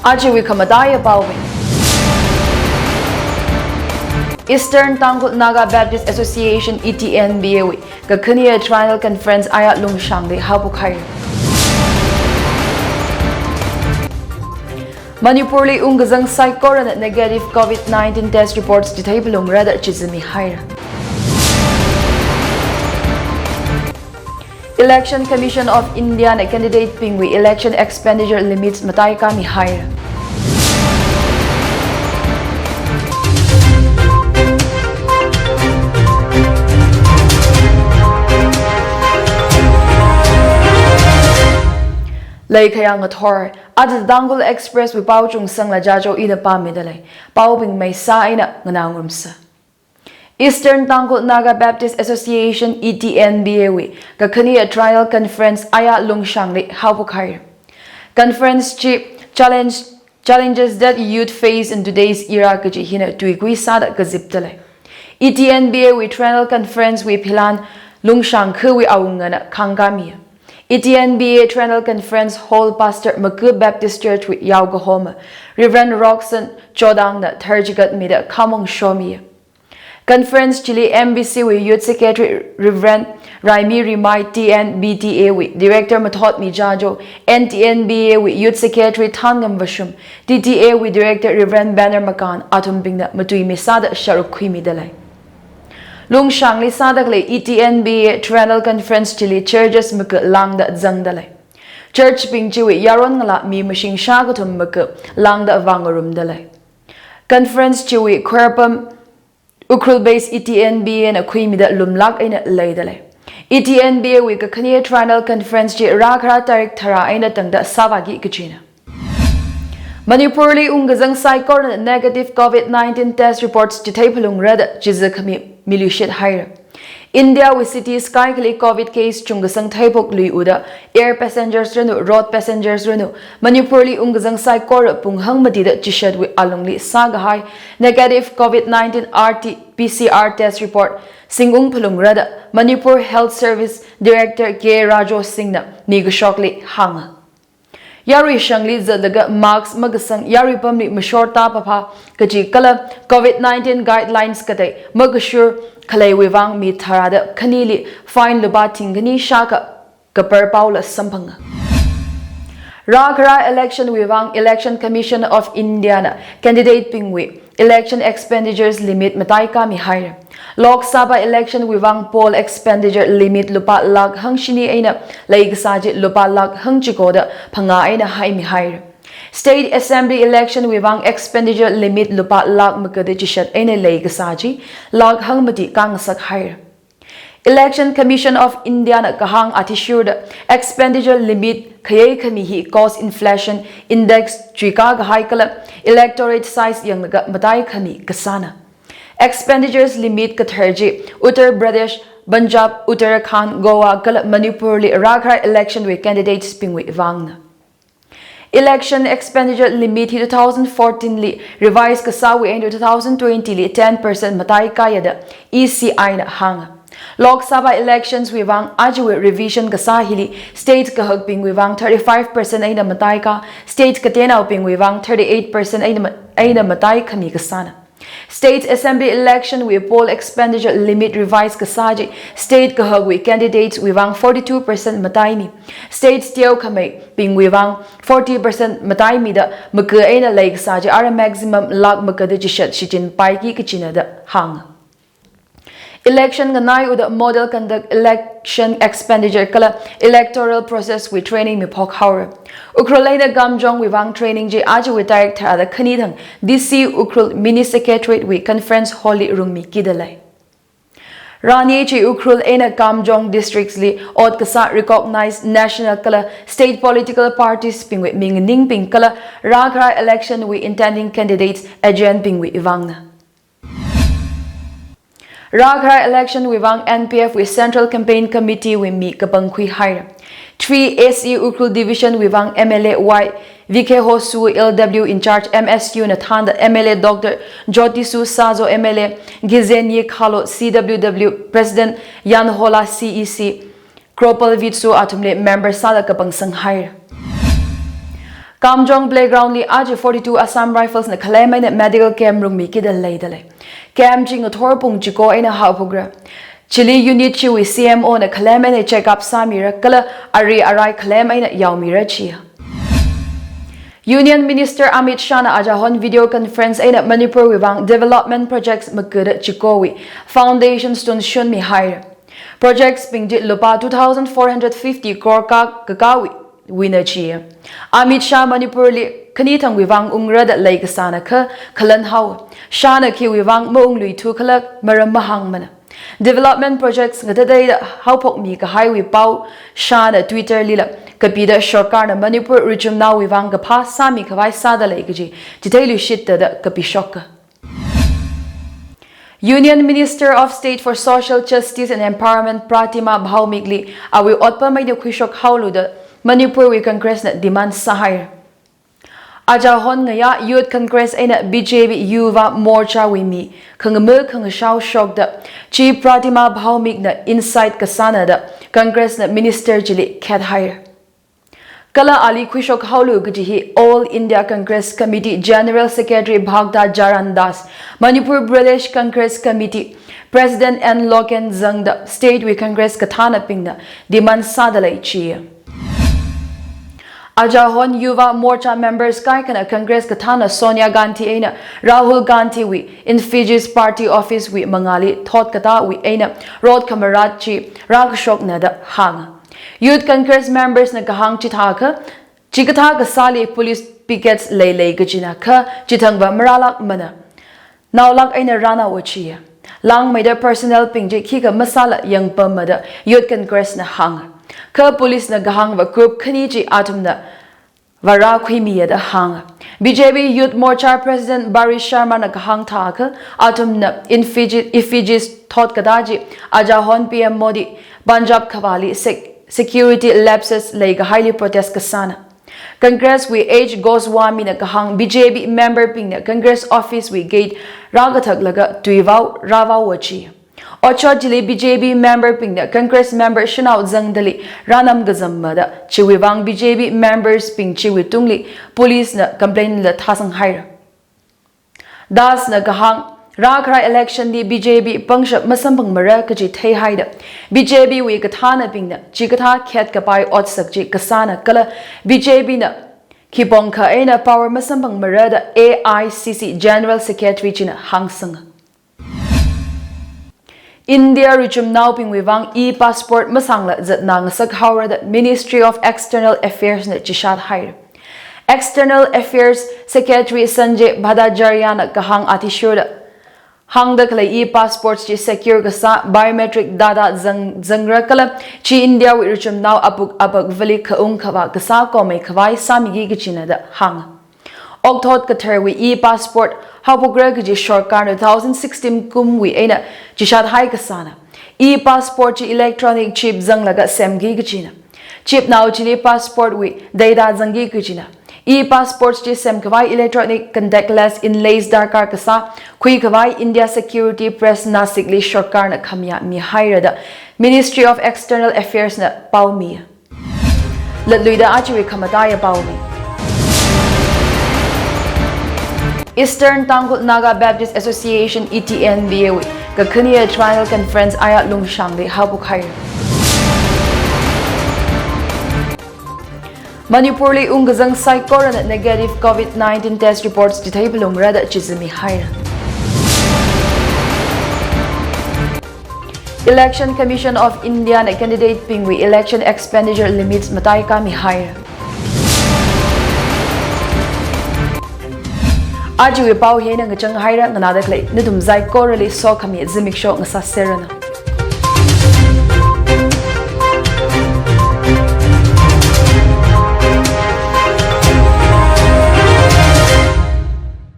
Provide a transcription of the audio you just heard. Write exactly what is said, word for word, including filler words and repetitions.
Ajawui khamataiya paobing. Eastern Tangkhul Naga Baptist Association, E T N B A wui kakhane Triennial Conference aya Lungshangli haophok haira. Manipurli ungkazang saikorana negative COVID nineteen test reports chithei phalungra da chizami haira. Election Commission of India na candidate bingwui election expenditure limits mataikami haira. Leikhayang ngathor, aja Tangkhul Express wui pao chungsangla jajo ina pāmida lei. Paobing maisa eina nganā ngarumsa. Eastern Tangkhul Naga Baptist Association, E T N B A wui kakhane Triennial Conference aya Lungshangli haophok haira. Conference chi challenge, Challenges that Youth Face in Today's Era kaji hina tuikui sāda kazipda lei. E T N B A wui Triennial Conference wui philan Lungshang khawui awungana khangkamiya. E T N B A Triennial Conference Hall Pastor Maku Baptist Church wui yaokahoma Reverend Roxon Chodang na tharchigat mida khamong shomiya. Conference chili M B C wui Youth Secretary Reverend Raimi Rimai, T N B T A wui Director Mathotmi Jajo, N T N B A wui Youth Secretary Thangam Vashum, T T A wui Director Reverend Banner Makan, athumbingna matuimi sāda sharuk khuimida lei. Lungshangli sāda khalei E T N B A Triennial Conference chili churches maku lāngda zangda lei. Church bing chiwui yaron ngalā mi mashing shākathum maku lāngda vāngarumda lei. Conference chiwui khorpam Ukhrul base E T N B A na khuimida lumlāk eina leida lei. E T N B A wui kakhane Triennial Conference chi rākhara tarik tharā eina tangda sāvāki kajina. Manipurli ungkazang saikorana negative COVID nineteen test reports chithei phalungra da chiza khami miluishit haira. India wui cities kaikhali COVID case chungkasang theiphok luiuda air passengers ranu, road passengers ranu, Manipurli ungkazang saikora punghang matida chishatwui alungli sākahai negative COVID nineteen R T P C R test report singung phalungra da Manipur Health Service Director K Rajo Singh na mikashokli hānga. Yarui shangli zatlaga mask makasang, yarui pamli mashorta papha kaji kala COVID nineteen guidelines katei makashur khaleiwui vang mi tharāda khanili fine lupā thingkhani shākha kapar paola samphanga. Rākhara election wui vang Election Commission of India na candidate bingwui election expenditures limit mataikami haira. Lok Sabha election wui vang poll expenditure limit lupā lakh hangshini eina leikasā chi lupā lakh hangchiko da phangā eina haimi haira. State Assembly election wui vang expenditure limit lupā lakh maku da chishat eina leikasā chi lakh hangmati kangasak haira. Election Commission of India na kahāng athishurda expenditure limit khayei khami hi cost inflation index chuikā kahai kala electorate size yanglaga matai khami kasāna. Expenditures limit kathar chi Uttar Pradesh, Punjab, Uttarakhand, Goa kala Manipur li rākhara election wui candidates bingwui vangna. Election expenditure limit hi two thousand fourteen li revise kasāwui eina two thousand twenty li ten percent mataikaiya da E C I na hānga. Lok Sabha elections wui vang ajawui revision kasā hili state kahakbingwui vang thirty-five percent eina mataika, state kateonaobingwui vang thirty-eight percent eina ma-, eina matai khami kasāna. State Assembly election wui poll expenditure limit revise kasā chi state kahakwui candidates wui vang forty-two percent mataimi, state teokhameibingwui vang forty percent mataimida maku eina leikasā chi ara maximum lakh maku da chishat shichinpaiki kachina da hānga. Election nganaiuda model conduct, election expenditure kala electoral process wui training miphok haora. Ukhrul eina Kamjong wui vang training chi ajawui tarik tharāda khani thang D C Ukhrul Mini Secretariat wui conference hall li rungmikida lei. Rani chi Ukhrul eina Kamjong districts li ot kasā recognized national kala state political parties bingwui minganingbing kala rākhara election wui intending candidates agent bingwui vangna. Rākhara election wui vang N P F wui Central Campaign Committee wui mi kapangkhui haira. Three A C Ukhrul Division wui vang M L A Y V K Hosu, L W in charge M S U na thānda M L A Doctor Jyotisu Sazo, M L A Gizenyi Khalo, C W W President Yanhola, C E C Kropal Vitsu athumli member sāda kapangsang haira. Kamjong Playground li aja forty-two Assam Rifles na khalem eina medical camp rungmikida leidalei. Camp chi ngathor pung chiko eina haophokra. Chili unit chiwui C M O na khalem eina check up sāmira kala ari arai khalem eina yaomira chiya. Union Minister Amit Shah na aja hon video conference eina Manipur wui vang development projects makada chikowui foundation stone shunmihaira. Projects bing chi lupā two thousand four hundred fifty crore ka kakāwui wuina chiya. Amit Shah Manipur li khani thangwui vang ungra da leikasāna kha khalan haowa. Shah na khiwui vang maungluithu khala maram mahāngmana. Development projects ngatateida haophokmi kahaiwui pao Shah na Twitter lila kapida sorkarna Manipur richumnaowui vang kaphā sāmikhavai sādalei kaji chitheiluishitta da kapishoka. Union Minister of State for Social Justice and Empowerment Pratima Bhaumik li awui otpam eina khuishok haolu da Manipur wui Congress na demand sāhaira. Aja hon ngayā Youth Congress eina B J P Yuva Morcha wui mi khangama khangashao shokda chi Pratima Bhaumik na incite kasāna da Congress na minister chili khethaira. Kala ali khuishok haolu kaji hi All India Congress Committee General Secretary Bhakta Charan Das, Manipur Pradesh Congress Committee President N Loken zangda state wui Congress kathānabingna demand sādalei chiya. Aja hon Yuva Morcha members kaikhana Congress kathāna Sonia Gandhi eina Rahul Gandhi wui in Fiji's party office wui mangāli thot katāwui eina rot khamarat chi rākashokna da hānga. Youth Congress members na kahāng chithākha, chikathā kasāli police pickets leilei kajina kha chithangva marālākmana. Naolāk eina rānaowa chiya. Langmeida personnel bing chi khikha masāla yangpamma da Youth Congress na hānga. Kha police na kahāngva group khani chi athumna vārākhuimiya da hānga. B J P Youth Morcha President Barish Sharma na kahāng thākha athumna in Fiji, effigies thot katā chi aja hon P M Modi Punjab khavāli sec-, security lapses leikahaili protest kasāna. Congress wui H Goswami na kahāng B J P member bingna Congress office wui gate rākathaklaga tuivao rāvaowa chi. Otshot chili B J P member bingna Congress member shanao zangdali rānam kazamma da chiwui vang B J P members bing chiwui tungli police na complaint la thāsanghaira. Das na kahāng, rākharai election li B J P pangshap masamphangmara kaji theihaida, B J P wui kathānabingna chikathā khet kapai otsak chi kasāna kala B J P na khipongkha eina power masamphangmara da A I C C General Secretary china hāngsanga. India richumnaobingwui vang e-passport masāngla zatna ngasak haora da Ministry of External Affairs na chishat haira. External Affairs Secretary Sanjay Bhattacharya na kahāng athishurda hāngda khalei e-passports chi secure kasā biometric data zang, zangra kala chi India wui richumnao apuk apakvali khaung khavā kasā komei khavai sāmiki kajina da hānga. Okthot katharwui e-passport haophokra kaji sorkarna two thousand sixteen kumwui eina chishat hai kasāna. E-passport chi electronic chip zanglaga semki kajina. Chipnao chili passport wui data zangki kajina. E-passport chi semkhavai electronic contactless inlays darkar kasā khuikhavai India Security Press Nasik li sorkarna khamayā mihaira da Ministry of External Affairs na paomi. Latluida ajawui khamataiya paomi. Eastern Tangkhul Naga Baptist Association, E T N B A wui kakhane Triennial Conference aya Lungshangli haophok haira. Manipur li ungkazang saikorana negative COVID nineteen test reports chithei phalungra da chizami haira. Election Commission of India na candidate bingwui election expenditure limits mataikami haira. Ajawui pao hina ngachang haira, nganāda khalei nathum saikorali sokhami zimiksho ngasāserana.